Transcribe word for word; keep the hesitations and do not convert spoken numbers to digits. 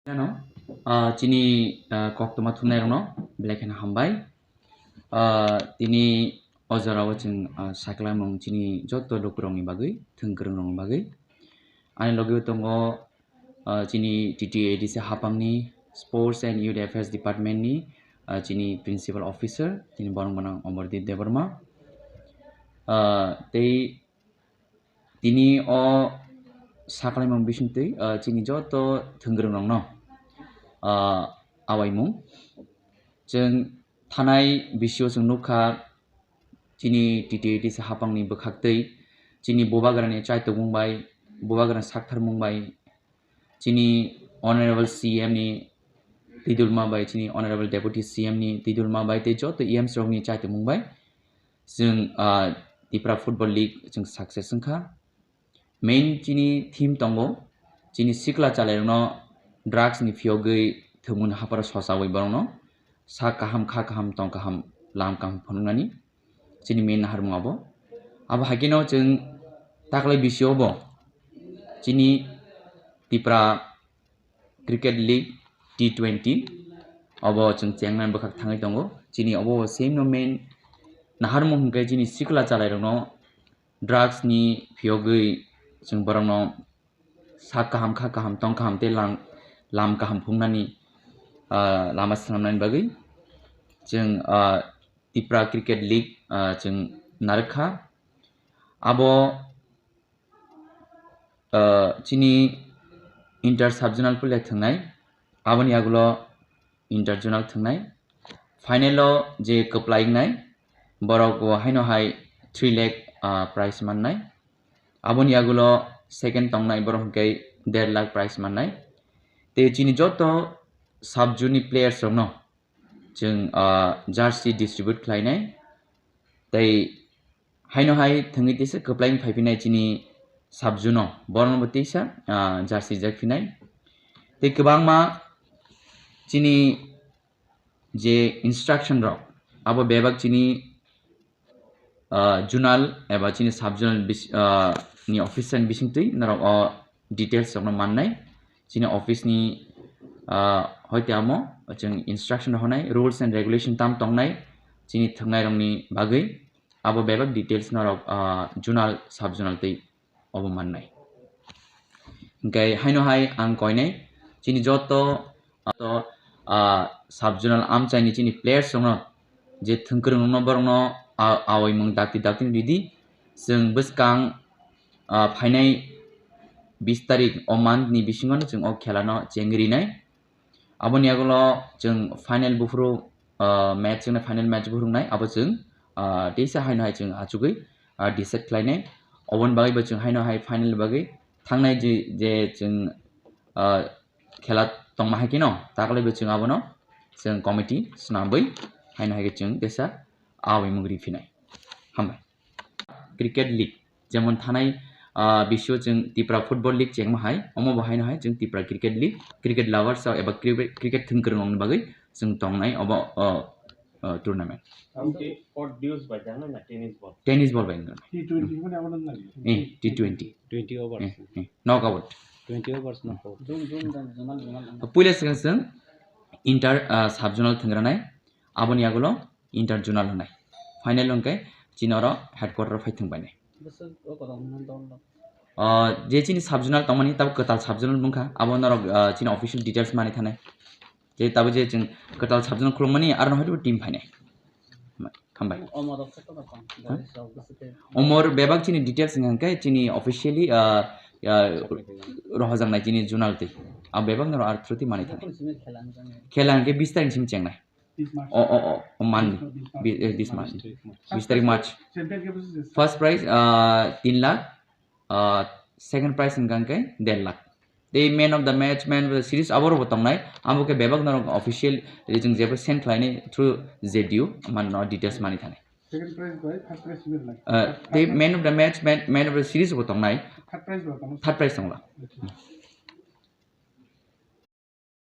Ano, ah, chini, ah, koktwma thumnairokno belai kheno hambai. Ah, tini o jorao chwng, ah, sakhlaimung chini joto lukurokni bagwi, thwngkwrwngrokni bagwi. Ani logi tongo, ah, chini T T A D C hapangni Sports and Youth Affairs Department ni, ah, chini Principal Officer, chini borok gwnang Amardeep Debbarma. Ah, tei tini o sakhlaimung bisingtwi, ah, chini joto thwngkwrwngrokno, ah, awaimung. Chwng thanai bisio chwng nukha, chini T T A D C hapangni bwkhaktwi chini bubagrani chaitokmung bai, bubagrani saktharmung bai, chini Honorable C M ni twidulma bai, chini Honorable Deputy C M ni twidulma bai tei joto E Ms rokni chaitokmung bai chwng, ah, Tipra Football League chwng success wngkha. Main chini theme tongo, chini sikla chalairokno drugs ni phiyogwi thwngmungni hapharo sochawi borokno sak kaham, kha kaham, tong kaham, lam kaham phunuknani chini main naharmung abo. Abo haikhe no chwng taklai bisio bo chini Tipra Cricket League T twenty obo chwng chengnani bwkhak thangwi tongo. Chini obo same no main naharmung hwnkhe chini sikla chalairokno drugs ni phiyogwi chwng borokno sak kaham, kha kaham, tong kaham tei lang-, lam kaham phunuknani, ah, lama swnamnani bagwi chwng, ah, Tipra Cricket League, ah, chwng narwkha. Abo, ah, chini inter sub-zonal puila thwngnai, aboni yagulo inter-zonal thwngnai. Final o je kwplai wngnai, borok bo haino hai three lakh, ah, prize mannai. Aboni yagulo second tongnai borok hwnkhe der lakh prize mannai. Tei chini joto sub-zone ni players rokno chwng, ah, jersey distribute khlainai. Tei haino hai thwngwi teisa kwplai wng phaiphinai chini sub-zone o, borokno bo teisa, ah, jersey jak phinai. Tei kwbangma chini je instruction rok, abo bebak chini, ah, zonal eba chini sub-zonal bis-, ah, ni officer ni bisingtwi norok o details rokno mannai. Chini office ni, ah, hoite amo chwng instruction rok honai, rules and regulation tam tongnai chini thwngnairokni bagwi. Abo bebak details norok, ah, zonal, sub-zonal tei obo mannai. Hwnkhe haino hai ang koinai chini joto, ah, to, ah, sub-zonal amchaini chini players rokno je thwngkwrwng rokno borokno, ah, awaimung dakti dakti ridi. Chwng bwskang, ah, phainai bis tarik o month ni bisingo no chwng o khela no chengwi rinai. Aboni yagulo chwng final buphuru, ah, match wngna final match buphuru wngnai, abo chwng, ah, teisa haino hai chwng achugwi, ah, decide khlainai. Oboni bagwi bo chwng haino hai final bagwi thangnai je, je chwng, ah, khela tongma hai kheno taklai bo chwng abono chwng committee swnamwi haino hai khe chwng teisa awi mung ri phinai. Hambai. Cricket league, jemon thanai, ah, bisio chwng Tipra Football League chengma hai, omo bo haino hai chwng Tipra Cricket League, cricket lovers rok eba cricket, cricket thwngkwrwng rokni bagwi chwng tongnai obo, oh, oh, tournament. Amtwi court dues bai jangnai na tennis ball? Tennis ball bai wngkha. T twenty hwnwi abo wngkha. Eh, T twenty. Twenty overs. Eh, eh, knockout. Twenty overs knockout. Puila swkang chwng inter, ah, sub-zonal thwngranai, aboni yagulo inter-zonal hwnai. Final hwnkhe chini oro headquarter o phai thwng bainai. Bwswk o kwtal hwnna dol no? Ah, je chini sub-zonal tongmani tabo kwtal sub-zonal wngkha, abo norok, ah, chini official details mani thanai. Je tabo je chwng kwtal sub-zonal khulukmani aro no hoi team phainai. Hambai. Omor rok se kotor tong, ha? Boris rok bwswk khe. Omor bebak chini details wngkha hwnkhe chini officially, ah, ah, rohojaknai chini zonal twi. Abo bebak norok aro through twi mani thanai. Jokhon simi khela hwnjaknai. Khela hwnkhe bis tarik simi chengnai. O, o, o, o, manni. Bi-, eh, this month. Bis tarik March. First prize, ah, tin lakh, ah, second prize hwnkha hwnkhe der lakh. Tei man of the match, man of the series abo rokbo tongnai. Abo khe bebak norok official, eh, chwng jebo send khlainai through Z D U, man no details mani thanai. Second prize bai first prize simi rwnai. Ah, tei man of the match, man, man of the series bo tongnai. Third prize bo tongnai. Third prize tongla.